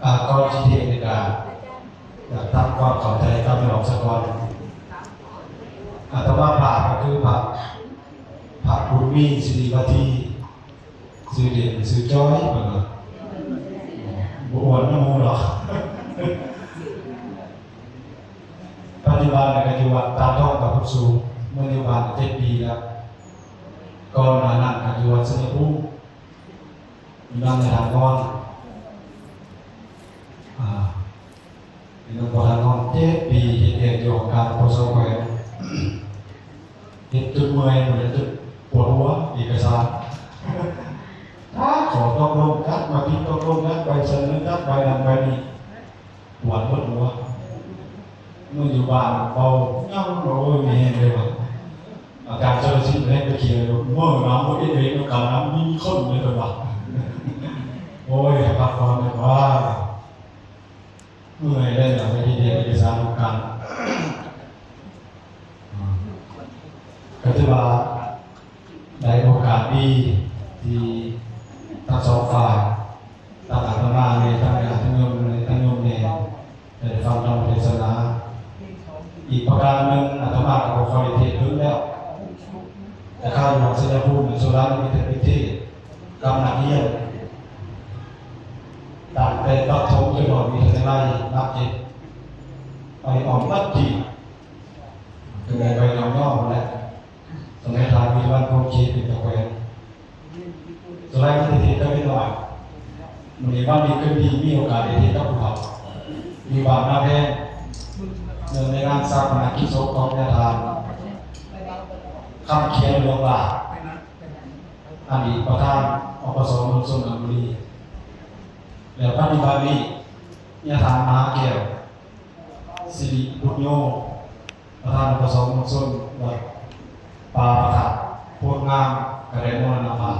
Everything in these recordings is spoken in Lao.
ອ່າ ກ່ອນຊິເທດນີ້ກະຢາກທຳຄວາມເຂົ້າໃຈກັບນ້ອງສາກ່ອນ. ອາດຕະມາພາບກໍຄືພະ ພະບຸນມີ ສິລິວັດທີ ຊື່ເລ່ນຊື່ຈອຍ ເພິ່ນວ່າ ບໍ່ອ້ວນນຳໝູ່ດອກ. ປັດຈຸບັນກໍຢູ່ວັດຕາດທອງ ຕາດພຸ້ນສູງ, ມາຢູ່ບ້ານເຈັດປີແລ້ວ. ກ່ອນໜ້ານັ້ນກໍຢູ່ວັດໄຊຍະພູມ ນຳໃນທາງນອນ ອ່າ ເປັນນຳປະທານນອນເຈັດປີ ເຮັດວຽກຢູ່ຫ້ອງການ ປກສ ແຂວງ ເຮັດຈົນເມື່ອຍ ເມື່ອຍຈົນປວດຫົວ ເອກະສານ ຖ້າຂໍຕົກລົງ ຈັດມາຜິດຕົກລົງ ຈັດໃບສະເໜີ ຈັດໃບນັ້ນໃບນີ້ ປວດເບິດຫົວ. ເມື່ອຢູ່ບ້ານເວົ້າຫຍັງ ໂອ້ຍ ມີແຮງເລີຍວ່າ ອາຈານຊົນລະສິດໃຫ້ໄປຂຽນ ເມື່ອນຳບໍ່ເຮັດເວນນຳກັນນຳ ມີຄົນເລີຍເພິ່ນວ່າ. ໂອ້ຍ ພັກຜ່ອນດີກວ່າ ເມື່ອຍແລ້ວ ໄປເຮັດວຽກເອກະສານນຳກັນ. ກໍຖືວ່າໄດ້ໂອກາດດີທີ່ທັງສອງຝ່າຍ ທັງອາດຕະມາແດ່ ທັງຍາດທັງໂຍມແດ່ ທັງໂຍມແດ່ ໄດ້ຟັງທຳເທດສະໜາ. ອີກປະການໜຶ່ງ ອາດຕະມາກໍບໍ່ຄ່ອຍໄດ້ເທດເຖິງແລ້ວ ແຕ່ຄາວຢູ່ວັດໄຊຍະພູມນີ້ ສ່ວນຫຼາຍມີແຕ່ໄປເທດກັບນັກຮຽນ ຕັ້ງແຕ່ປະຖົມຈົນຮອດວິທະຍາໄລ ນັບເຈັດ ໄປອ້ອມວັດທີ່ ເປັນໄປນຳນ້ອງແຫຼະ. ສະໄໝທ່ານວິລະວັນ ພົມເຂດ ເປັນເຈົ້າແຂວງ ສະໄລມີແຕ່ເທດກັບເດັກນ້ອຍ. ມື້ນີ້ວັນດີຄືນດີ ມີໂອກາດໄດ້ເທດກັບພວກເຂົາ ຢູ່ບ້ານນາແພງ ເນື່ອງໃນງານຊາປະນະກິດສົບຂອງຍາທ່ານ ຄຳຂຽນ ຫຼວງຫຼ້າ ອະດີດປະທານ ອປສ ເມືອງຊົນນະບູລີ ແລະ ປັດຈຸບັນນີ້ ຍາທ່ານ ມະຫາແກ້ວ ສິລິບຸດໂຍ ປະທານ ອປສ ເມືອງຊົນ ວັດປ່າພະທາດໂພນງາມ ກໍໄດ້ມໍລະນະພາບ.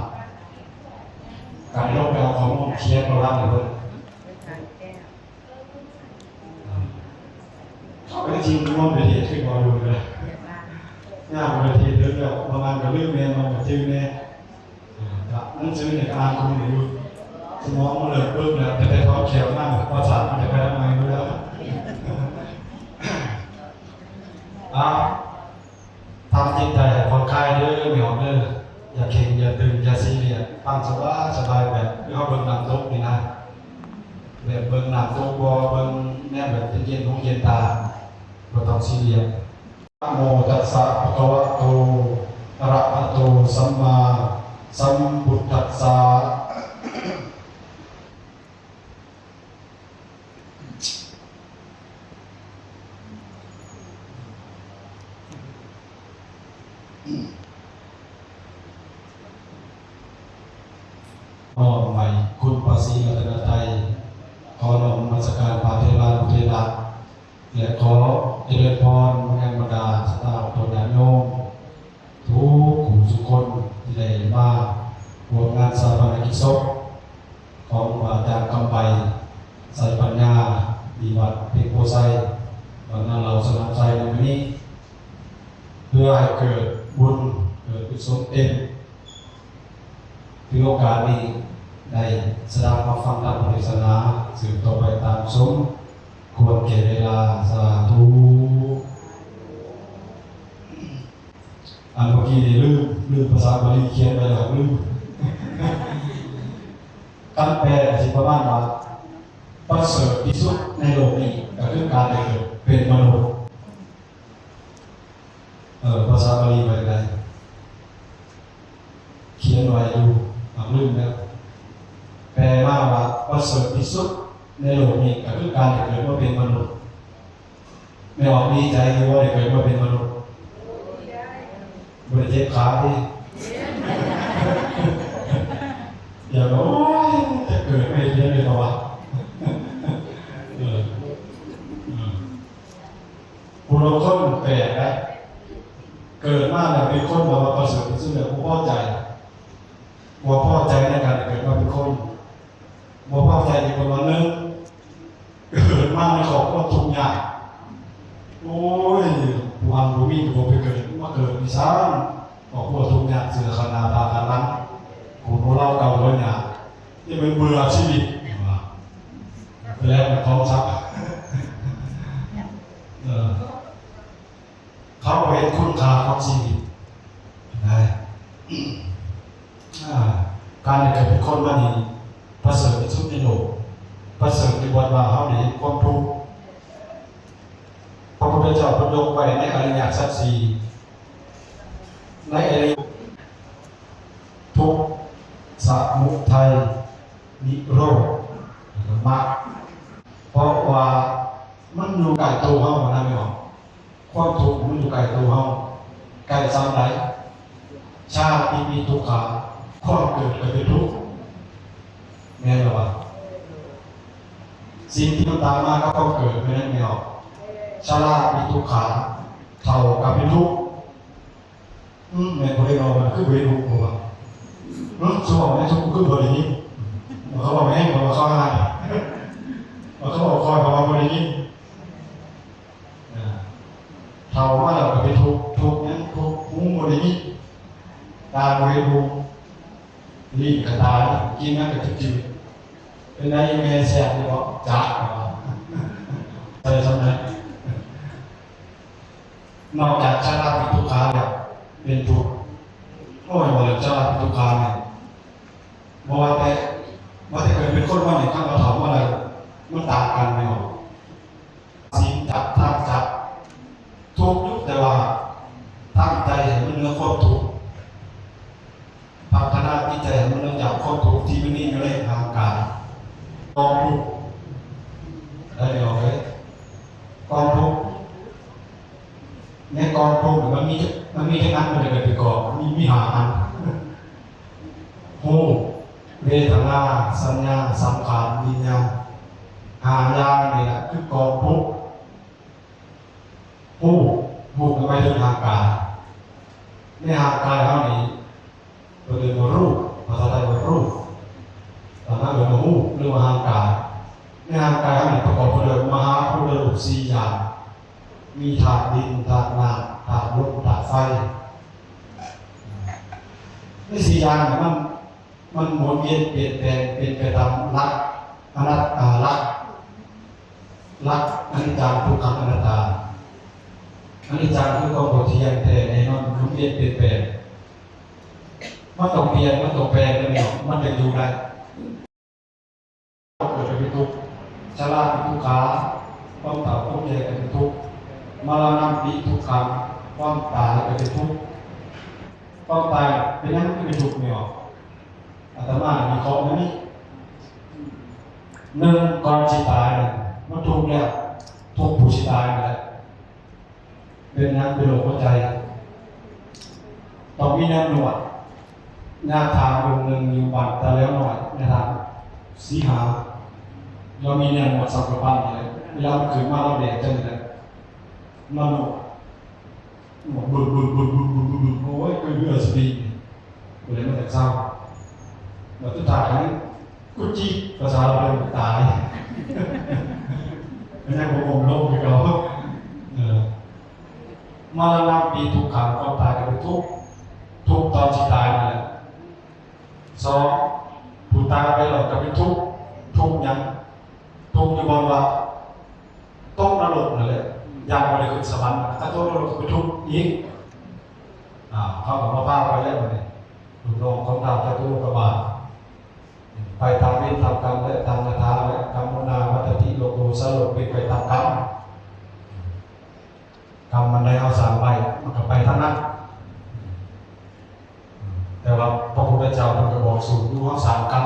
ກໍໄດ້ລົງໄປເອົາຂໍ້ມູນຂຽນປະຫວັດໃຫ້ເພິ່ນ. ເຂົາໄປຊິງວນໄປເທດຄືບໍ່ຢູ່ເລີຍ. ຍາມໄປເທດເຖິງແລ້ວ ບາງອັນກໍລືມແດ່ ບາງອັນກໍຈື່ແດ່. ອ່າ ກໍໜັງສືນີ້ກໍອ່ານຄຸນຢູ່ ສະໝອງມັນເລີ່ມປຶກແລ້ວ ແຕ່ຖອດແຂ້ວມາ ປະສາດມັນຈະໄປທາງໃໝ່ໝົດແລ້ວ. ອ່າ ທຳຈິດໃຈໃຫ້ຜ່ອນຄາຍເດີ ແມ່ອອກເດີ ຢ່າເຄັ່ງ ຢ່າຕຶງ ຢ່າຊີຣຽສ ຟັງສະບາຍໆ ແບບເຮົາເບິ່ງນ້ຳຕົກນີ້ນະ ແບບເບິ່ງນ້ຳຕົກບໍ່ ເບິ່ງແນວແບບເຢັນໆ ຫູເຢັນຕາ ບໍ່ຕ້ອງຊີຣຽສ. ນະໂມຕັດສະ ພະຄະວະໂຕ ອະລະຫະໂຕ ສຳມາສຳພຸດທັດສະ. ນ້ອມໄຫວ້ຄຸນພະສີລັດຕະນະໄຕ, ຂໍນ້ອມນະມັດສະການພະເຖລານຸເຖລະ ແລະ ຂໍຈະເລີນພອນມາຍັງບັນດາສະດາອອກຕົນຍາດໂຍມ ທຸກຜູ້ທຸກຄົນທີ່ໄດ້ມາຮ່ວມງານຊາປະນະກິດສົບຂອງອາຈານຄຳໄປ ໄຊປັນຍາ ທີ່ວັດເພັງໂພໄຊ ວັດນາເຫຼົ່າ ສະໜາມໄຊ ໃນມື້ນີ້ ເພື່ອໃຫ້ເກີດບຸນ ເກີດກຸສົນເຕັມ. ຖືໂອກາດນີ້ໄດ້ສະດັບຮັບຟັງທຳເທດສະໜາ ສືບຕໍ່ໄປຕາມສົມຄວນແກ່ເວລາ. ສາທຸ. ອັນເມື່ອກີ້ນີ້ລືມ ລືມພາສາບາລີຂຽນໄວ້ແລ້ວ ລືມ. ຄຳແປກໍຊິປະມານວ່າ ປະເສີດທີ່ສຸດໃນໂລກນີ້ກໍຄືການໄດ້ເກີດເປັນມະນຸດ. ເອີ ພາສາບາລີວ່າຈັ່ງໃດ? ຂຽນໄວ້ຢູ່ ຫາກລືມແລ້ວ. ແປມາວ່າ ປະເສີດທີ່ສຸດໃນໂລກນີ້ ກໍຄືການໄດ້ເກີດມາເປັນມະນຸດ. ແມ່ອອກດີໃຈຢູ່ບໍ່ ໄດ້ເກີດມາເປັນມະນຸດ? ບໍ່ໄດ້ເຈັບຂາຕິ? ຢ່າວ່າ ໂອ້ຍ ຈະເກີດມາເຮັດຫຍັງເດ ເຂົາວ່າ. ເອີ ເອີ ຜູ້ລາງຄົນແປກນະ ເກີດມາແລ້ວເປັນຄົນ ແບບວ່າປະເສີດທີ່ສຸດແລ້ວ ບໍ່ພໍໃຈ ບໍ່ພໍໃຈໃນການເກີດມາເປັນຄົນ ບໍ່ພໍໃຈທີ່ເພິ່ນວ່າ ໜຶ່ງ ເກີດມາໃນຄອບຄົວທຸກຍາກ ໂອ້ຍ ຜູ້ອັນບໍ່ມີກໍບໍ່ໄປເກີດ ມາເກີດອີ່ສັງ ຄອບຄົວທຸກຍາກ ເສື້ອຂາດໜ້າ ຜ້າຂາດຫຼັງ ໂກນຫົວເລົາ ເກົາຫົວຍາກ. ເບື່ອຊີວິດ ວ່າ ແລ້ວຂອງສັກ ເອີ ເຂົາບໍ່ເຫັນຄຸນຄ່າຂອງຊີວິດນະ. ອາ ການໄດ້ເກີດເປັນຄົນມານີ້ປະເສີດທີ່ສຸດໃນໂລກ, ປະເສີດທີ່ບ່ອນວ່າເຮົາໄດ້ເຫັນຄວາມທຸກ. ພະພຸດທະເຈົ້າເພິ່ນຍົກໄວ້ໃນອະລິຍະສັດສີ່ ໃນອະລິ ທຸກ ສະມຸໄທ ນິໂຣດ ແລ້ວກໍມັກ. ເພາະວ່າມັນຢູ່ໃກ້ໂຕເຮົານະ ແມ່ນບໍ່? ຄວາມທຸກມັນຢູ່ໃກ້ໂຕເຮົາ. ໃກ້ສ່ຳໃດ? ຊາຕິປິທຸກຂາ ຄວາມເກີດກໍເປັນທຸກ ແມ່ນບໍ່ວະ? ສິ່ງທີ່ມັນຕາມມາກັບຄວາມເກີດແມ່ນຫຍັງແມ່ນບໍ່? ຊະລາປິທຸກຂາ ເຖົ້າກໍເປັນທຸກ. ອືມ ແມ່ນບໍ່ໄດ້ເນາະ ມັນຄືບໍ່ເຫັນຮູ້ບໍ່ວະ? ເນາະ ສະເວົ້າແມ່ນ ຊຸມຄືບໍ່ໄດ້ຍິນ. ເຂົາເວົ້າແຮງ ເຂົາວ່າເຂົາຮ້າຍ, ເຂົາເວົ້າຄ່ອຍ ເຂົາວ່າບໍ່ໄດ້ຍິນ. ອ່າ ເຖົ້າມາແລ້ວກໍເປັນທຸກ, ທຸກຫຍັງ? ທຸກຫູບໍ່ໄດ້ຍິນ, ຕາບໍ່ເຫັນຫູ, ລີ້ນກໍຕາຍ, ກິນຫຍັງກໍຈືດໆ. ເປັນໃດແມ່ແຊບຢູ່ບໍ່? ຈັກ ວ່າ ໃສ່ສ່ຳໃດ? ນອກຈາກຊະລາປິທຸກຂາແລ້ວເປັນທຸກ. ໂອ້ຍ ບໍ່ເລື່ອງຊະລາປິທຸກຂານີ້ ບໍ່ວ່າແຕ່ ວ່າແຕ່ເກີດເປັນຄົນມານີ້ ຄັນວ່າເຖົ້າມາແລ້ວ ມັນຕ່າງກັນແມ່ນບໍ່? ສິນຈັກ ທຳຈັກ ທຸກຢູ່ ແຕ່ວ່າຕັ້ງໃຈໃຫ້ມັນເໜືອຄວາມທຸກ. ພັດທະນາຈິດໃຈໃຫ້ມັນເໜືອຈາກຄວາມທຸກທີ່ມັນມີຢູ່ໃນຮ່າງກາຍ. ກອງທຸກ ໄດ້ອອກເລີຍ ກອງທຸກ. ໃນກອງທຸກມັນມີ ມັນມີຈັກອັນ? ມັນຈະເປັນກອງ ມີ ມີຫ້າອັນ. ຮູບ ເວທະນາ ສັນຍາ ສັງຂານ ວິນຍານ. ຫ້າຢ່າງນີ້ແຫຼະຄືກອງທຸກ. ຮູບ ຮູບກໍໝາຍເຖິງຮ່າງກາຍ. ໃນຮ່າງກາຍເຮົານີ້ ເພິ່ນເອີ້ນວ່າຮູບ, ພາສາໄທວ່າຮູບ, ພາສາລາວເອີ້ນວ່າຮູບ ຫຼືວ່າຮ່າງກາຍ. ໃນຮ່າງກາຍເຮົານີ້ປະກອບໄປດ້ວຍມະຫາພຸດທະຮູບສີ່ຢ່າງ, ມີທາດດິນ, ທາດນ້ຳ, ທາດລົມ, ທາດໄຟ. ໃນສີ່ຢ່າງນີ້ມັນ ມັນໝູນວຽນປ່ຽນແປງເປັນໄປຕາມຫຼັກອະນັດ ອາ ຫຼັກ ຫຼັກອະນິດຈັງ ທຸກຂັງ ອະນັດຕາ. ອະນິດຈັງຄືຄວາມບໍ່ທ່ຽງແທ້ແນ່ນອນ ໝູນວຽນປ່ຽນແປງ. ມັນຕ້ອງປ່ຽນ ມັນຕ້ອງແປງແມ່ນບໍ່? ມັນຈຶ່ງຢູ່ໄດ້. ເກີດເປັນທຸກ, ຊະລາປິທຸກຂາ, ຄວາມເຖົ້າຄວາມແກ່ກໍເປັນທຸກ, ມະລະນະປິທຸກຂັງ, ຄວາມຕາຍກໍເປັນທຸກ. ຄວາມຕາຍເປັນຫຍັງຄືເປັນທຸກແມ່ນບໍ່? ອາດຕະມາວິເຄາະແນວນີ້. ໜຶ່ງ ກ່ອນຊິຕາຍນັ້ນ ມັນທຸກແລ້ວ, ທຸກຜູ້ຊິຕາຍນັ້ນແຫຼະ. ເປັນຫຍັງເປັນໂລກຫົວໃຈ? ຕ້ອງມີແນວນວດ. ຍາທ່າອົງໜຶ່ງຢູ່ບ້ານຕາແຫຼວນ້ອຍ, ຍາທ່າສີຫາ, ລາວມີແນວນວດສຳປະພັນນີ້ແຫຼະ. ເວລາມັນຂຶ້ນມາ ລາວແດດຈັ່ງນີ້ແຫຼະ, ມານວດ. ໂອ້ຍ ຄືເຮືອສະປີດນີ້ ບໍ່ໄດ້ມາແຕ່ເຊົ້າ. ແລ້ວສຸດທ້າຍກຸດຈິກ ພາສາລາວເອີ້ນຕາຍ. ມັນຍັງບໍ່ອົງລົງຄືເກົ່າ. ເອີ ມະລະນະປິທຸກຂັງ ຄວາມຕາຍກໍເປັນທຸກ, ທຸກຕອນຊິຕາຍນັ້ນແຫຼະ. ສອງ ຜູ້ຕາຍໄປແລ້ວກໍເປັນທຸກ. ທຸກຫຍັງ? ທຸກຢູ່ບ່ອນວ່າ ຕົກນະລົກນັ້ນແຫຼະ, ຢ້ານບໍ່ໄດ້ຂຶ້ນສະຫວັນ, ຖ້າຕົກນະລົກກໍໄປທຸກອີກ. ອາ ເຂົາກໍມາພາໄປແລ້ວບັດນີ້ ລູກນ້ອງຂອງທ້າວຈະຕຸໂລກະບາດ ໄປຕາມເວນຕາມກຳ ແລະ ຕາມຍະຖາ ແລະ ກຳມຸນາວັດຕະຕິໂລໂກ ສາໂລກເປັນໄປຕາມກຳ. ກຳອັນໃດເຮົາສ້າງໄວ້ ມັນກໍໄປທາງນັ້ນ. ແຕ່ວ່າພະພຸດທະເຈົ້າເພິ່ນກໍບອກສູດຢູ່ ເຮົາສ້າງກຳ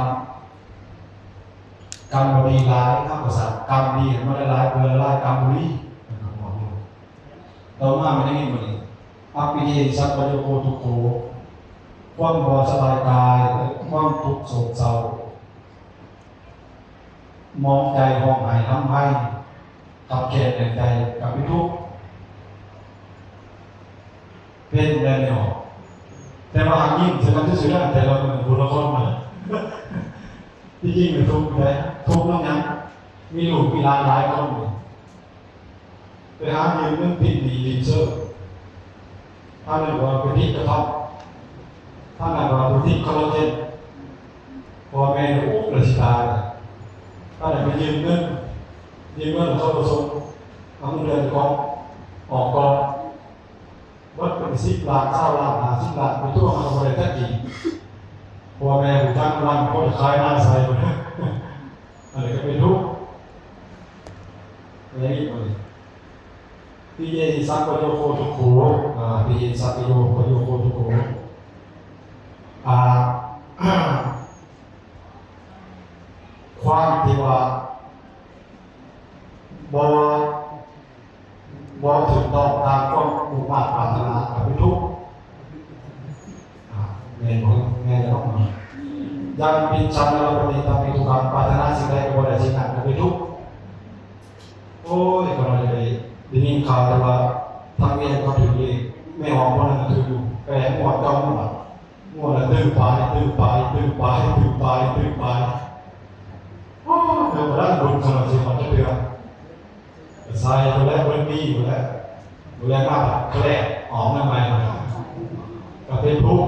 ກຳບໍ່ດີຫຼາຍ ເຮົາກໍສ້າງກຳດີໃຫ້ມັນຫຼາຍໆ ເພື່ອລະລາຍກຳບໍ່ດີ ເພິ່ນກໍບອກຢູ່. ຕໍ່ມາແມ່ນຫຍັງອີກບັດນີ້? ອັບປິເທ ສັບປະໂຍໂຄ ທຸກໂຂ ຄວາມບໍ່ສະບາຍກາຍ ແລະ ຄວາມທຸກໂສກເສົ້າ ໝອງໃຈຮ້ອງໄຫ້ຮ່ຳໄຫ້ ຄັບແຄ້ນໃນໃຈກັບເປັນທຸກ ເປັນແລ້ວ. ແຕ່ວ່າຫາກຍິ້ມໃສ່ກັນຊື່ໆ ນະ ແຕ່ລະມື້ຜູ້ລະຄົນນະ. ທີ່ຈິງມັນທຸກຢູ່ໃດ໋ ທຸກນຳຫຍັງ? ມີລູກມີຫຼານຫຼາຍຄົນ ໄປຫາຢືມເງິນຕິດໜີ້ສິນເຊີ ທາງໜຶ່ງວ່າໄປຕິດກະທ່ອມ ທາງນັ້ນວ່າໄປຕິດຄໍລາເຈນ. ພໍ່ແມ່ອຸບລະຊິຕາຍ ຖ້າໄດ້ໄປຢືມເງິນ ຢືມເງິນເຂົາບໍ່ສົ່ງ ເອົາເງິນເດືອນຂອງອອກກ່ອນ ເບິດເປັນສິບລ້ານ ຊາວລ້ານ ຫ້າສິບລ້ານ ໄປທວງເອົາບໍ່ໄດ້ຈັກກີບ ພໍ່ແມ່ຮູ້ຈັກວັນ ພໍໄດ້ຂາຍນາໃສ່ພຸ້ນ ອັນນີ້ກໍເປັນທຸກ ອັນນີ້ Piye hi sakko yo ko tuku, ah, piye hi sakko yo ko tuku. ອ່າ ຄວາມທີ່ວ່າບໍ່ ບໍ່ຖືກຕ້ອງຕາມຄວາມມຸ່ງມາດປາດຖະໜາກໍເປັນທຸກ ອ່າ ແມ່ນບໍ່? ແມ່ນແລ້ວເນາະ Yang picchanna labhati tampi dukkhaṃ ປາດຖະໜາສິ່ງໃດກໍບໍ່ໄດ້ສິ່ງນັ້ນກໍເປັນທຸກ ໂອ້ຍ ຂ້ານ້ອຍໄດ້ ໄດ້ຍິນຂ່າວແຕ່ວ່າທາງວຽງເຂົາຖືກເລກ ແມ່ອອກຄົນນັ້ນຖືກຢູ່ ແປດງວດ ເກົ້າງວດ ງວດລະຕື້ປາຍ ຕື້ປາຍ ຕື້ປາຍ ຕື້ປາຍ ຕື້ປາຍ ໂອ້ຍ ເຮົາບໍ່ໄດ້ບຸນຂະໜາດຊິຮອດຈັກເທື່ອ ໃສ່ໄປແລ້ວເບິດປີພຸ້ນແຫຼະ ບໍ່ໄດ້ມາແຄລະອອກມາໃໝ່ ກໍເປັນທຸກ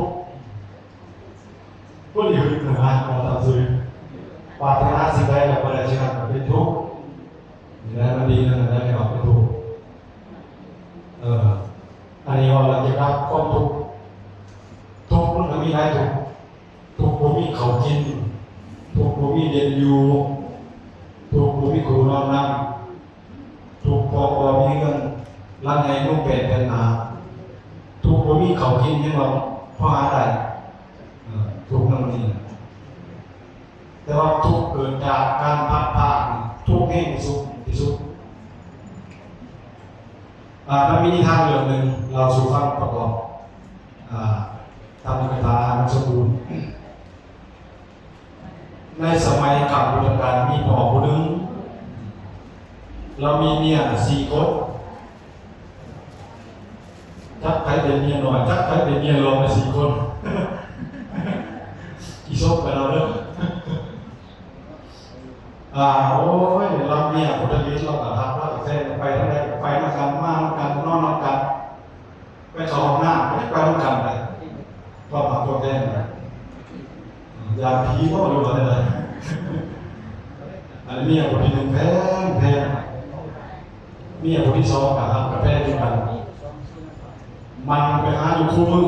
ບໍ່ໄດ້ຫຶດຫາ ຂໍຕາມຊື່ ປາດຖະໜາສິ່ງໃດກໍບໍ່ໄດ້ສິ່ງນັ້ນ ກໍເປັນທຸກ ນີ້ແຫຼະ ມັນດີນັ້ນແຫຼະ ເປັນທຸກ ເອີ ອັນນີ້ເວົ້າແລ້ວກ່ຽວກັບຄວາມທຸກ ທຸກມັນກໍມີຫຼາຍທຸກ ທຸກບໍ່ມີເຂົ້າກິນ ທຸກບໍ່ມີເດັ່ນຢູ່ ທຸກບໍ່ມີຄູ່ນອນນຳ ທຸກເພາະບໍ່ມີເຮືອນຫຼັງໃຫຍ່ມຸງແປດແຜ່ນໜ້າ ທຸກບໍ່ມີເຂົ້າກິນ ຍັງວ່າພໍຫາໄດ້ ເອີ ທຸກນຳນີ້ ແຕ່ວ່າທຸກເກີດຈາກການພັດພາກ ທຸກແຮງທີ່ສຸດ ທີ່ສຸດ ອ່າ ມັນມີນິທານເລື່ອງໜຶ່ງເລົ່າສູ່ຟັງປະກອບ ອ່າ ທຳກະຖາໃຫ້ມັນສົມບູນ. ໃນສະໄໝຄັ້ງພຸດທະການ ມີພໍ່ຜູ້ໜຶ່ງ ລາວມີເມຍສີ່ຄົນ ຈັກໃຜເປັນເມຍນ້ອຍ ຈັກໃຜເປັນເມຍຫຼວງ ສີ່ຄົນ ອີ່ສົບກັນເອົາເດີ. ອ່າ ໂອ້ຍ ລາວເມຍຜູ້ທຳອິດ ລາວກໍຮັກ ລາວກໍແຊງໄປທາງໃດ ໄປນຳກັນ ມານຳກັນ ນອນນຳກັນ ໄປເຂົ້າຫ້ອງນ້ຳ ໄປນຳກັນໄດ້ ຄວາມຮັກຄວາມແພງນະ ຢ້ານຜີບໍ່ ຫຼືວ່າແນວໃດ? ອັນເມຍຜູ້ທີໜຶ່ງແພງ ແພງ ເມຍຜູ້ທີສອງກໍຮັກກໍແພງຄືກັນ ມັນໄປຫາຢູ່ຄູ່ມື້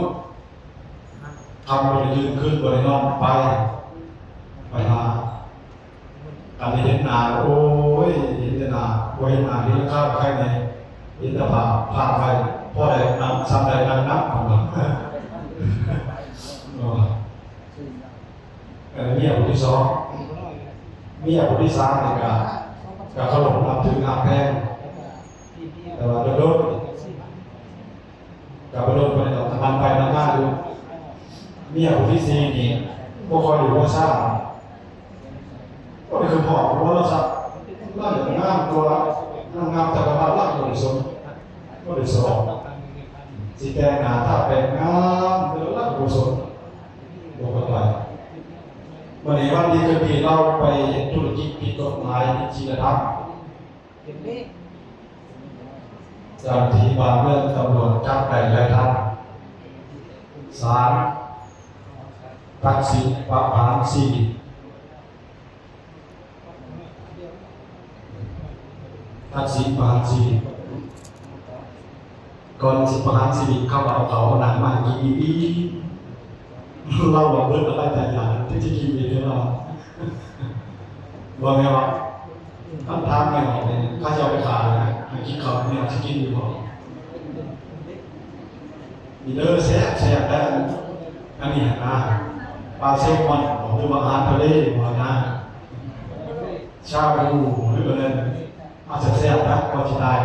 ຄ່ຳບໍ່ໄດ້ຢືນ ຄືນບໍ່ໄດ້ນອນ ໄປ ໄປຫາ ຄັນໄດ້ເຫັນໜ້າ ໂອ້ຍ ເຫັນແຕ່ໜ້າ ບໍ່ເຫັນໜ້າ ເຫັນແຕ່ຂາວ ໄຄແນ່ ເຫັນແຕ່ຜ້າ ຜ້າໄຄ ພໍໄດ້ນັ່ງ ສ່ຳໄດ້ນັ່ງນຳ ເພິ່ນວ່າ ເອີ ເອີ ເມຍຜູ້ທີສອງ ເມຍຜູ້ທີສາມນີ້ກະ ກະເຄົາລົບນັບຖື ຮັກແພງ ແຕ່ວ່າໂດນໆ ກໍບໍ່ດົນປານໃດດອກ ນຳໄປນຳມາຢູ່. ເມຍຜູ້ທີສີ່ນີ້ ບໍ່ຄ່ອຍໄດ້ຫົວຊາ ບໍ່ໄດ້ຄືພໍ່ ບໍ່ລະຊະ ລາວຢາກງາມກວ່າ ນາງງາມຈັກກະວານ ລາວບໍ່ໄດ້ສົນ ບໍ່ໄດ້ສອນ ຊິແຕ່ງໜ້າທາແປ້ງງາມ ແຕ່ລາວບໍ່ສົນ ບໍ່ເຂົ້າໃຈ. ບັດນີ້ວັນດີຄືດີ ລາວໄປເຮັດທຸລະກິດຜິດກົດໝາຍ ຜິດສີລະທຳ. ເຈົ້າໜ້າທີ່ບ້ານເມືອງ ຕຳຫຼວດຈັບໄດ້ຫຼາຍທ່ານ. ສານຕັດສິນປະຫານຊີວິດ. ຕັດສິນປະຫານຊີວິດ. ກ່ອນຊິປະຫານຊີວິດ ເຂົາກໍເອົາເຂົ້າເອົານ້ຳມາໃຫ້ກິນອີ່ມໆ. ລາວວ່າເບິດອະໄລຕາຍາ ທີ່ຊິກິນອີກແລ້ວ. ບໍ່ແມ່ນວ່າ ຄຳຖາມແມ່ນອອກນີ້ ເຂົາເຈົ້າໄປຂ້ານະ ໃຫ້ກິນເຂົ້າແມ່ນຊິກິນຢູ່ບໍ່? ນີ້ເດີ ແຊບໆ ເດີ ອັນນີ້ນະ ປາແຊລມອນ ຫຼືວ່າອາຫານທະເລ ວ່ານະ ຊາບູ ຫຼືວ່ານັ້ນ ອາດຈະແຊບນະ ກ່ອນຊິຕາຍ.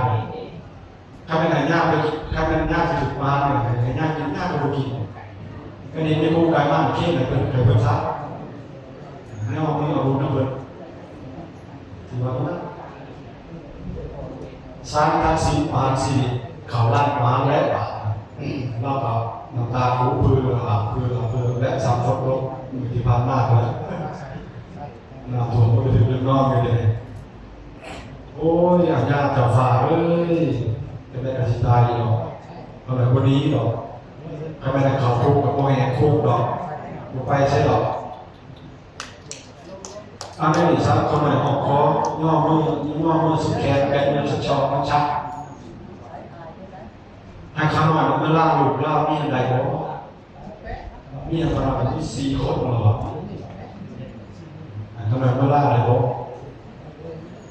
ຄັນແມ່ນໃຫ້ຍາໄປ ຄັນແມ່ນຍາຊິຖືກປານນີ້ ໃຫ້ຍາກິນ ຍາກໍບໍ່ກິນ. ກໍນີ້ມີໂຄງການມາເຄນໃຫ້ເພິ່ນ ໃຫ້ເພິ່ນຊະ ແນວມີອາວຸນນຳເພິ່ນ ຖືວ່ານັ້ນ. ສານຕັດສິນປະຫານຊີວິດ ເຂົ້າຮ້ານປະຫານແລ້ວບາດ ລາວກໍນ້ຳຕາຄູເພື່ອ ເພື່ອ ເພື່ອ ແລະ ສຳຄົນລົງ ມື້ທີ່ຜ່ານມາ ເພື່ອ ນ້ຳຖ້ວມບໍ່ໄດ້ຖືກເລື່ອງນອນຢູ່ເດ. ໂອ້ຍ ອາຍາເຈົ້າຟ້າເອີຍ ຈັ່ງໃດກໍຊິຕາຍດອກ ເຮົາລະບໍ່ໜີດອກ ຄັນແມ່ນເຂົ້າຄຸກກໍບໍ່ແຫກຄຸກດອກ ບໍ່ໄປໃສດອກ. ອັນນີ້ສັກຄົນໃດຮອບຄອບ ຍໍມື ຍໍມືສຸດແຂນ ແປະມືສຸດສອກມັນຊັກ ໃຫ້ຂ້ານ້ອຍມາລາລູກລາເມຍໄດ້ບໍ່? ເມຍຂ້ານ້ອຍມີສີ່ຄົນແລ້ວ ໃຫ້ຂ້ານ້ອຍມາລາໄດ້ບໍ່?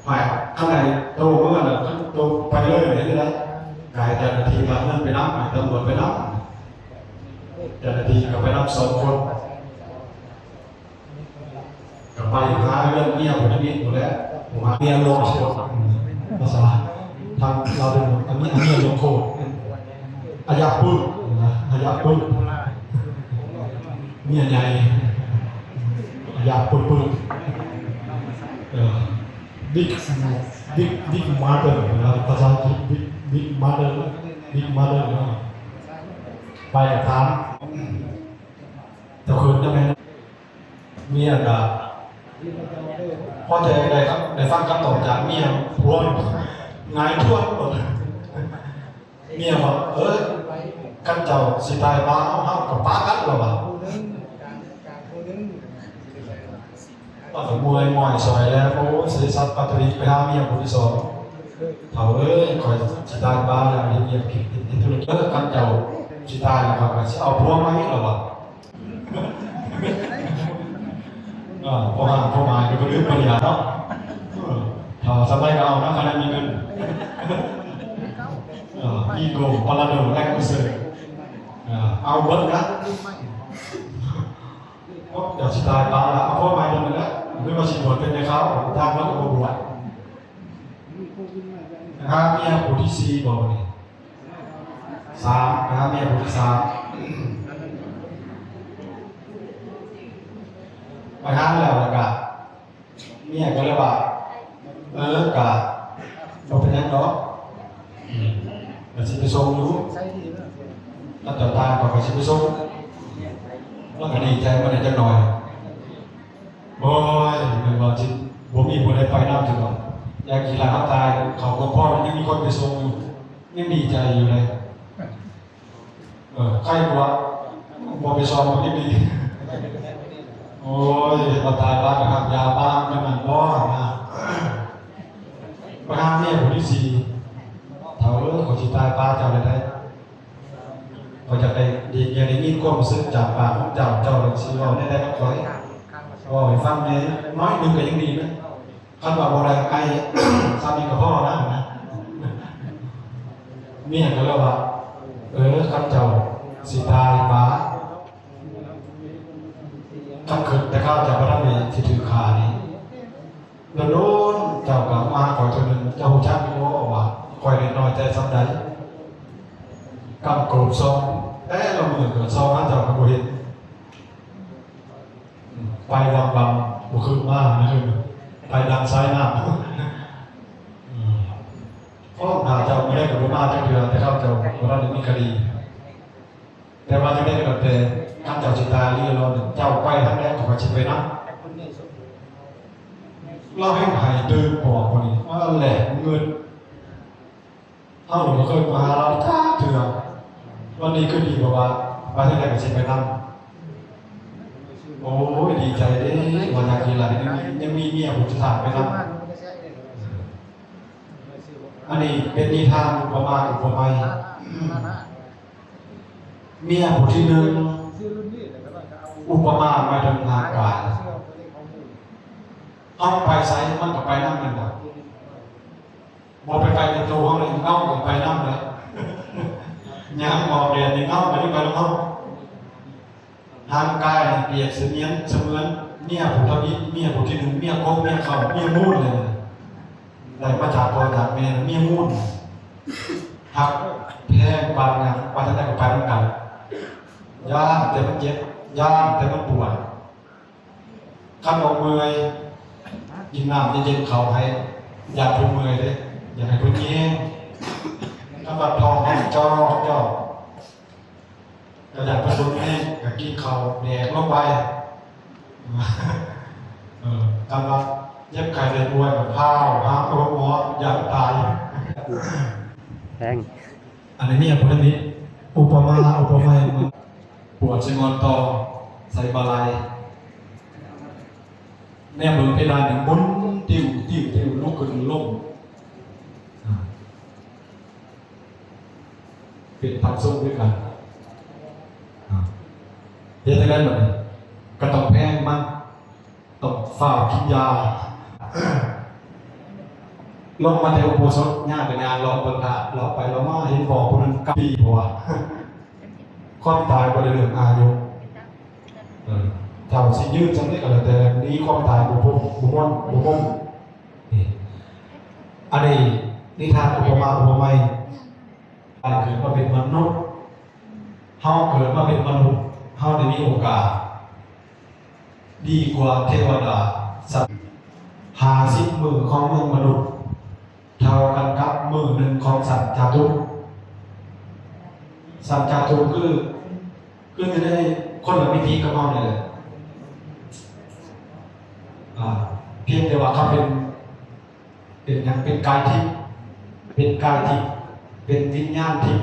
ໃຫ້ ຄັນໃຫ້ໂຕເມືອນະ ໂຕໄປເລີຍ ເຮັດໄດ້ ກາຍເຈົ້າໜ້າທີ່ບ້ານເມືອງໄປນຳ ໃຫ້ຕຳຫຼວດໄປນຳ ເຈົ້າໜ້າທີ່ກໍໄປນຳສອງຄົນ ກໍໄປຫາເຮືອນເມຍຜູ້ທຳອິດພຸ້ນແຫຼະ ຜູ້ຫາເມຍລົງໂທດ ພາສາທາງລາວເປັນ ອັນນີ້ ອັນນີ້ລົງໂທດ ອາຍາປຶ້ງນະ ອາຍາປຶ້ງ ເມຍໃຫຍ່ ອາຍາປຶ້ງ ເອີ big big big mother ນະ ພາສາອັງກິດ big big mother big mother ເນາະ ໄປກໍຖາມ ເຈົ້າຄືນນະແມ່ນ ເມຍກະພໍໃຈໄດ້ ໄດ້ຟັງຄຳຕອບຈາກເມຍ ພວນ ຫງາຍທວນໂລດ ເມຍບອກ ເອີ ຄັນເຈົ້າຊິຕາຍປະເຮົາ ເຮົາກໍປະກັນ ລາວວ່າ ວ່າກໍເມື່ອຍມ້ອຍຊອຍແລ້ວ ໂອ້ຍ ເສຍສັດປັດຕະວິ ໄປຫາເມຍຜູ້ທີສອງ ເຖົ້າເອີຍ ຂ້ອຍຊິຕາຍປະແລ້ວ ເຮັດວຽກ ເຮັດ ເຮັດທຸລະກິດ ເອີ ຄັນເຈົ້າຊິຕາຍແລ້ວ ຂ້ອຍກໍຊິເອົາຜົວໃໝ່ ລາວວ່າ ເອີ ພໍຫາງພໍໝາຍກໍບໍ່ລືມປະລິຍາເນາະ ເອີ ເຖົ້າສະໄໝກໍເອົານະ ຄັນມີເງິນ ເອີ ອີໂກ້ ປາລາໂດ ແລັກເປີເຊີ ເອີ ເອົາເບິດນະ ເຈົ້າຊິຕາຍປະລະ ເອົາຜົວໃໝ່ເດີນັ້ນແຫຼະ ຫຼືວ່າຊິບວດເປັນແມ່ຂາວ ທາງມັນກໍບໍ່ບວດ ຫາເມຍຜູ້ທີສີ່ບໍ່ນີ້ ສາມ ຫາເມຍຜູ້ທີສາມ ໄປຫາແລ້ວ ແລ້ວກະ ເມຍກໍເລີຍວ່າ ເອີ ກະບໍ່ເປັນຫຍັງດອກ ອືມ ກະຊິໄປສົ່ງຢູ່ ຄັນເຈົ້າຕາຍຂ້ອຍກໍຊິໄປສົ່ງ ລາວກໍດີໃຈມາໄດ້ຈັກໜ່ອຍ ໂອ້ຍ ແມ່ນວ່າຊິບໍ່ມີຜູ້ໃດໄປນຳຊິບໍ່ ຢ່າງຂີ້ລ້າຍເຮົາຕາຍ ເຂົາກໍພໍຍັງມີຄົນໄປສົ່ງຢູ່ ຍັງດີໃຈຢູ່ເດ. ເອີ ໃຄກວ່າບໍ່ໄປສອນເພິ່ນອີກດີ. ໂອ້ຍ ມາຕາຍບ້ານ ຮັບຢາບ້ານ ແມ່ນນັ້ນບໍ່ນະ. ໄປຫາເມຍຜູ້ທີສີ່ ເຖົ້າເອີຍ ຂ້ອຍຊິຕາຍປະເຈົ້າແລ້ວໃດ໋. ຂ້ອຍຢາກໄດ້ ຢາກໄດ້ຍິນຄວາມຮູ້ສຶກຈາກປາກຂອງເຈົ້າ. ເຈົ້າຊິເວົ້າແນວໃດກັບຂ້ອຍ? ເວົ້າໃຫ້ຟັງແດ່ ໜ້ອຍໜຶ່ງກໍຍັງດີນະ. ຄັນວ່າບໍ່ໄດ້ ໄອ້ ສ່ຳນີ້ກໍພໍນະ. ເມຍກໍເລີຍວ່າ ເອີ ຄັນເຈົ້າຊິຕາຍປະ ຄັນເກີດແຕ່ເຈົ້າບໍ່ທັນໄດ້ຊິຖືກຂ້ານີ້ ໂດນໆ ເຈົ້າກໍມາຫາຂ້ອຍເທື່ອໜຶ່ງ. ເຈົ້າຮູ້ຈັກຢູ່ບໍ່ວ່າຂ້ອຍໄດ້ນ້ອຍໃຈສ່ຳໃດ? ກຳໂກບສ່ອງ ແຕ່ລະມື້ກໍສ່ອງຫາເຈົ້າກໍບໍ່ເຫັນ. ໄປວັງໆ ບໍ່ຄືນມານະ ໄປດັ່ງສາຍນ້ຳ. ເອີ ຟ້ອງຖ້າເຈົ້າບໍ່ໄດ້ກໍບໍ່ມາຈັກເທື່ອ ແຕ່ເຈົ້າບໍ່ທັນໄດ້ມີຄະດີ. ແຕ່ວ່າຈັ່ງໃດກໍແລ້ວແຕ່ ຄັນເຈົ້າຊິຕາຍຫຼືລອດ ເຈົ້າໄປທາງໃດ ຂ້ອຍຊິໄປນຳ. ລາວແຮ່ງໄຫ້ຕື່ມອອກມື້ນີ້ ມາແລກເງິນ. ເຮົາບໍ່ເຄີຍມາຫາລາວຈັກເທື່ອ. ວັນດີຄືດີບອກວ່າ ໄປທາງໃດກໍຊິໄປນຳ. ໂອ້ຍ ດີໃຈເດ້ ວ່າຢາກກິນຫຼາຍ ຍັງມີ ຍັງມີເມຍຜູ້ສຸດທ້າຍໄປນຳ. ອັນນີ້ເປັນນິທານອຸປະມາອຸປະໄມ. ເມຍຜູ້ທີໜຶ່ງ ອຸປະມາໝາຍເຖິງຮ່າງກາຍ. ເຮົາໄປໃສມັນກໍໄປນຳແມ່ນບໍ່? ບໍ່ໄປໄກຈາກໂຕເຮົາເລີຍ ເງົາກໍໄປນຳເລີຍ. ຍາມອອກແດດນີ້ເງົາກໍໄດ້ໄປນຳເຮົາ. ຮ່າງກາຍນີ້ປຽບສະເໝືອນ ສະເໝືອນເມຍຜູ້ທຳອິດ ເມຍຜູ້ທີໜຶ່ງ ເມຍກົກ ເມຍເຂົ້າ ເມຍມູນເລີຍ. ໄດ້ມາຈາກພໍ່ຈາກແມ່ ເມຍມູນ. ຮັກແພງປານຫຍັງ ປານໃດກໍໄປນຳກັນ. ຢ້ານແຕ່ມັນເຈັບ ຢ້ານແຕ່ມັນປວດ. ຄັນວ່າເມື່ອຍ ກິນນ້ຳເຢັນໆເຂົ້າໃຫ້ ຢາກເພິ່ນເມື່ອຍເດ້ ຢາກໃຫ້ເພິ່ນມີແຮງ. ຄັນວ່າທ້ອງຮ້ອງຈອກໆ ກໍຢາກເພິ່ນບໍ່ມີແຮງ ກໍກິນເຂົ້າແດກລົງໄປ. ເອີ ຄັນວ່າເຈັບໄຂ້ໄດ້ປ່ວຍ ກໍພາວຫາໂຮງໝໍ ຢ່າໄປຕາຍ. ແພງ ອັນນີ້ເມຍຜູ້ທຳອິດ ອຸປະມາອຸປະໄມ ປວດໃສ່ງອນຕໍ່ ໃສ່ບາໄລ. ແນມເບິ່ງເພດານນີ້ໝູນຕິວໆໆ ລຸກຂຶ້ນລົງ ອາ ເປັນທາງຊົງຄືກັນ ອາ ເຮັດຈັ່ງໃດບັດນີ້? ກໍຕ້ອງແພງມັນ ຕ້ອງຟ້າວກິນຢາ ລົງມາແຕ່ອຸໂບສົດ ຍ່າງກໍຍ່າງເລາະເບິ່ງທາດ ເລາະໄປເລາະມາ ເຫັນພໍ່ຜູ້ໜຶ່ງກັບປີ ເພາະວ່າຄວາມຕາຍບໍ່ໄດ້ເລື່ອງອາຍຸ ເອີ ເຈົ້າຊິຍືນສ່ຳໃດກໍແລ້ວແຕ່ ໜີຄວາມຕາຍບໍ່ພົ້ນ ບໍ່ມ່ອນ ບໍ່ພົ້ນ. ນີ້ ອັນນີ້ນິທານອຸປະມາອຸປະໄມ ການເກີດມາເປັນມະນຸດ ເຮົາເກີດມາເປັນມະນຸດ ເຮົາໄດ້ມີໂອກາດດີກວ່າເທວະດາ ສັດ ຫ້າສິບມື້ຂອງເມືອງມະນຸດ ເທົ່າກັນກັບມື້ໜຶ່ງຂອງສັດຈາຕຸມ. ສັດຈາຕຸມຄື ຄືຢູ່ໃນຄົນລະມິຕິກັບເຮົານີ້ແຫຼະ ອາ ພຽງແຕ່ວ່າເຂົາເປັນ ເປັນຫຍັງ? ເປັນກາຍທິບ ເປັນກາຍທິບ ເປັນວິນຍານທິບ.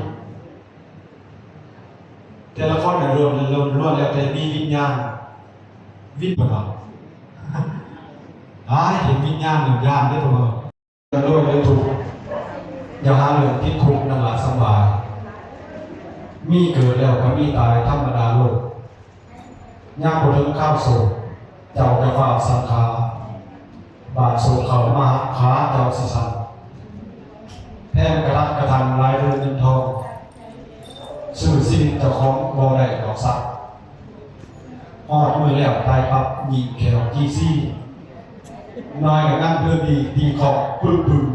ແຕ່ລະຄົນນັ້ນລ້ວນ ລ້ວນ ລ້ວນແລ້ວແຕ່ມີວິນຍານ ວິນ ເພິ່ນວ່າ ອ້າຍ ເຫັນວິນຍານແລ້ວຢ້ານເດ້ ເພິ່ນວ່າ. ລວຍ ຫຼື ທຸກ ຢ່າຫາເລື່ອງຕິດຄຸກນັ້ນລະສະບາຍ ມີເກີດແລ້ວກໍມີຕາຍ ທຳມະດາໂລກ. ຍາມບໍ່ເຖິງຄາວໂສກ ເຈົ້າຢ່າຟ້າວສັງຂາ ບາດໂສກເຂົ້າມາຫາຂາເຈົ້າຊິສັ່ນ ແພງກະທັນກະທັນຫຼາຍເດີເງິນທອງ ຊື້ຊີວິດເຈົ້າຂອງບໍ່ໄດ້ດອກສັກ ຮອດມື້ແລ້ວຕາຍປັບຍິງແຂ້ວຈີຊີ ນ້ອຍກະຍັງເດີນດີຕີຂອກປຶ້ງ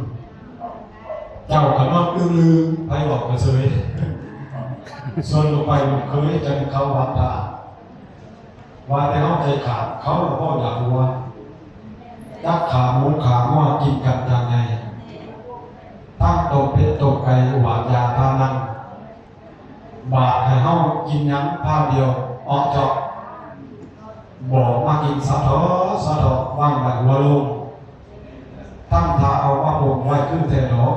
ໆ ເຈົ້າກະນອນອຶ້ງລຶງ ໃຜເວົ້າກະເຊີຍ ຊວນລູກໄປລູກເຂີຍ ຈັ່ງເຂົາຫວັງຖ້າ ວ່າແຕ່ເຮົາໃຈຂາດ ເຂົາລະພໍຢາກຫົວ ຈັກຂາໝູຂາງົວກິນກັນຢ່າງໃຫຍ່ ທັງຕົ້ມເປັດຕົ້ມໄກ່ຫວານຢາທານັ້ນ ບາດໃຫ້ເຮົາກິນຫຍັງພາວດຽວເອາະເຈາະ ບອກມາກິນສະເທາະສະເທາະ ວາງໄວ້ຫົວໂລງ ທຳທ່າເອົາມາປົງໄວ້ຄືແທ້ດອກ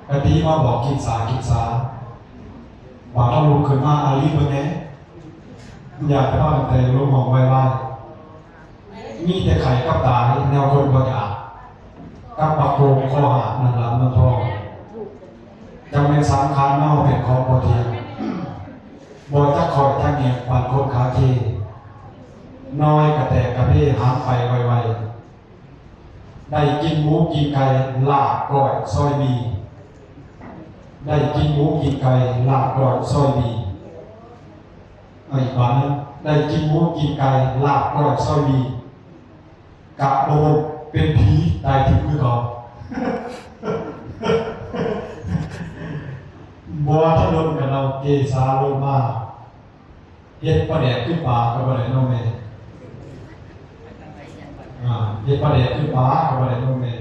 ກະຕີມາບອກກິນສາກິນສາ ບາດເຮົາລຸກຂຶ້ນມາອາລີເບິ່ງແດ່ ຢ່າແຕ່ພາກັນແຕ່ລົມຫ້ອງໄວໆ ມີແຕ່ໄຂ້ກັບຕາຍແນວຄົນບໍ່ຢາກ ກັບບັກໂກງຄໍຫາກນັ້ນລະເມືອງທອງ ຈັ່ງແມ່ນສັງຂານເຮົາເປັນຂອງບໍ່ທ່ຽງ ບໍ່ຈັກຂ້ອຍຈັກແຍງປານຄົນຂາເຄ ນ້ອຍກະແຕກກະເພຫາມໄປໄວໆ ໄດ້ກິນໝູກິນໄກ່ ລາບກ້ອຍຊອຍໝີ່ ໄດ້ກິນໝູກິນໄກ່ ລາບກ້ອຍຊອຍໝີ່ ເອົາອີກບາດໜຶ່ງ ໄດ້ກິນໝູກິນໄກ່ ລາບກ້ອຍຊອຍໝີ່ ກະບໍ່ເປັນຜີຕາຍທິບຄືເກົ່າ ບໍ່ທັນດົນກະເນົ່າເກສາລົງມາ ເຮັດປາແດກຄືປາກໍບໍ່ໄດ້ເນາະແມ່ ອາ ເຮັດປາແດກຄືປາກໍບໍ່ໄດ້ເນາະແມ່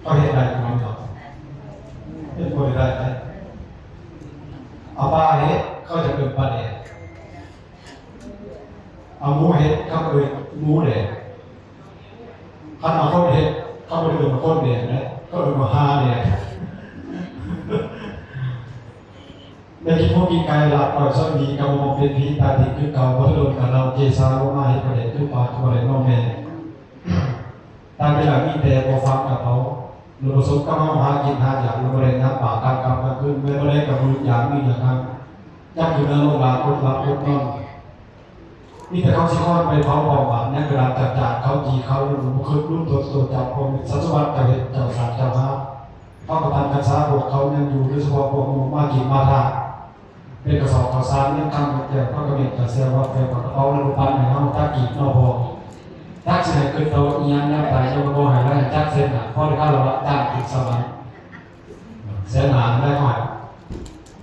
ເຂົາເຮັດໄດ້ຢູ່ບໍ່ເນາະ ເຮັດບໍ່ໄດ້ໄດ໋ ເອົາປາເຮັດ ເຂົາຈະເອີ້ນປາແດກ ເອົາໝູເຮັດ ເຂົາເອີ້ນໝູແດກ ຄັນເອົາຄົນເຮັດ ເຂົາບໍ່ໄດ້ເອີ້ນວ່າຄົນແດກເດ້ ເຂົາເອີ້ນວ່າຫ່າແດກ ໄດ້ກິນໝູກິນໄກ່ ລາບກ້ອຍຊອຍໝີ່ ກະບໍ່ເປັນຜີຕາຍທິບຄືເກົ່າ ບໍ່ທັນດົນກະເນົ່າເກສາລົງມາ ເຮັດປາແດກຄືປາກໍບໍ່ໄດ້ເນາະແມ່ ຕາຍໄປແລ້ວມີແຕ່ບໍ່ຝັງກະເຜົາ ຫຼືບໍ່ສົມກັບເຮົາຫາກິນຫາຢາກ ຫຼືບໍ່ໄດ້ຍາມປາກກາງຄ່ຳກາງຄືນ ແມ່ນບໍ່ໄດ້ກະບໍ່ຢາກມີຢາກຫາ ຈັກຢູ່ໃນໂລກລາກົດຫຼັບກົດນອນ ມີແຕ່ເຂົາຊິຄອນໄປເຜົາເຜົາບາດ ຍັງກະດານຈາກໆ ເຂົາຈີ່ເຂົາລຸນ ບໍ່ຄິດລຸນຕົວໂຕຈາກພວກມິດສັດສະຫວັດ ເຈົ້າເຮັດເຈົ້າສ້າງເຈົ້າຫາ ເຮົາກະຕັ້ງກັນສາ ພວກເຂົາຍັງຢູ່ ໂດຍສະເພາະພວກໝູ່ມາກິນມາທາ ເປັນກະສອບເຂົ້າສານ ເງິນຄຳເງິນແກ້ວ ເຂົາກະມີກະແຊວວ່າແກ້ວປາກກະເປົາ ແລະບໍ່ປັນໃຫ້ເຮົາຈັກກີບເນາະພໍ່ ຈັກຊິໃຫ້ຂຶ້ນໂຕອີ່ຫຍັງຍາມຕາຍ ຍັງບໍ່ໃຫ້ລາຍຈັກເຊັນນະ ພໍໄດ້ຄາລະວະຈ້າງຂຶ້ນສະຫວັນ ແສນຫ້າໄດ້ຮອດ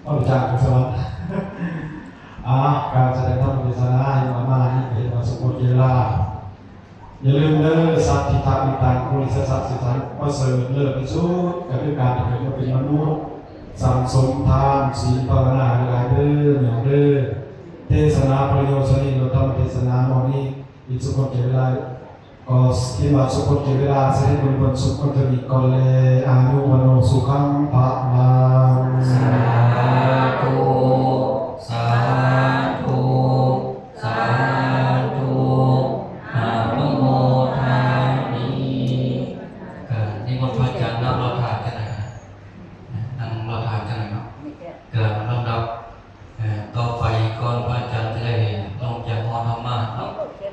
ເອົາໄປຈ້າງໄປສະຫວັນ ອາ ການສະແດງທຳເທດສະນາໃຫ້ມາ ມານີ້ເຫັນວ່າສົມຄວນແກ່ເວລາ ຢ່າລືມເດີ ສັດທິຕະ ມິດຕັງ ປຸລິສະສະ ສິດທັງ ປະເສີດເລີດທີ່ສຸດ ກໍຄືການທີ່ເກີດມາເປັນມະນຸດ ສັ່ງສົມທານ ສີນ ພາວະນາໃຫ້ຫຼາຍເດີ ຍອງເດີ ເທດສະນາປະໂຍຊະນີ ຫຼືທຳເທດສະນາມື້ນີ້ ອີກສົມຄວນແກ່ເວລາ ຂໍເຫັນວ່າສົມຄວນແກ່ເວລາ ສະເດັດບົນບົນສົມຄວນເທົ່ານີ້ກ່ອນແລ ອາຍຸ ວັນໂນ ສຸຂັງ ພະລັງ ສາທຸ ສາທຸ ສາທຸ.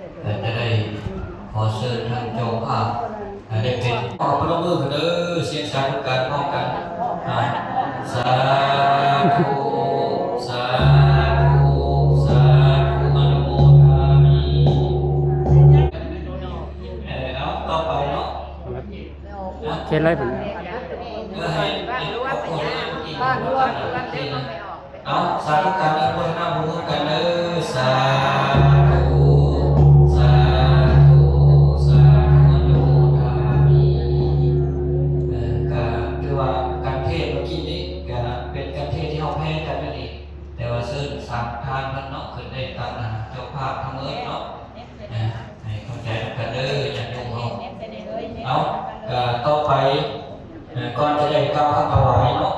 ກໍຈະໄດ້ຂໍເຊີນທາງເຈົ້າພາບ ໃຫ້ໄດ້ເປັນ ຂໍປະນົມມືເດີ ສຽງສາທຸການພ້ອມກັນ ອ່າ ສາທຸ ສາທຸ ສາທຸ ອະນຸໂມທາມິ ເອີ ເອົາ ຕໍ່ໄປເນາະ ຂຽນເລີຍເພິ່ນ ເອີ ໃຫ້ ໃຫ້ຄອບຄົວ ເອົາ ສາທຸການອະນຸໂມທະນາບຸນຮ່ວມກັນເດີ ສາທຸ ສາທຸ ສາທຸ ອະນຸໂມທາມິ ເອີ ກະຖືວ່າການເທດເມື່ອກີ້ນີ້ກະເປັນການເທດທີ່ເຮົາແພກັນຢູ່ນີ້ ແຕ່ວ່າເຊີນສາມທ່ານເພິ່ນເນາະ ຂຶ້ນໄດ້ຕາມໜ້າເຈົ້າພາບທັງໝົດເນາະ ເອີ ໃຫ້ເຂົ້າໃຈນຳກັນເດີ ຍາດໂຍມເຮົາ ເອົາ ກະຕໍ່ໄປ ເອີ ກ່ອນຈະໄດ້ກ່າວຄຳຖວາຍເນາະ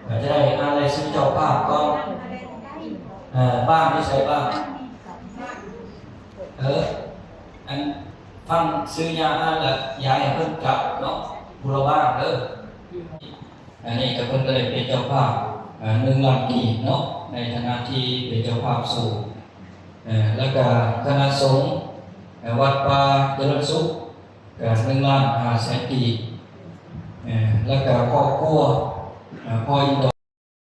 ກໍຈະໄດ້ອ່ານລາຍຊື່ເຈົ້າພາບກ່ອນ ເອີ ບ້ານຢູ່ໃສບ້ານ ເອີ ອັນ ຟັງຊື່ຍ່າອ່ານລະ ຍາຍໃຫ້ເພິ່ນຈັບເນາະ ຜູ້ລະບ້ານເດີ ອັນນີ້ກໍເພິ່ນກໍໄດ້ເປັນເຈົ້າພາບ ເອີ ໜຶ່ງລ້ານກີບເນາະ ໃນຖານະທີ່ເປັນເຈົ້າພາບສູງ ເອີ ແລ້ວກໍຄະນະສົງ ເອີ ວັດປ່າຈະເລີນສຸກ ກໍໜຶ່ງລ້ານຫ້າແສນກີບ ເອີ ແລ້ວກໍຄອບຄົວ ເອີ ພໍ່ອິນດອນ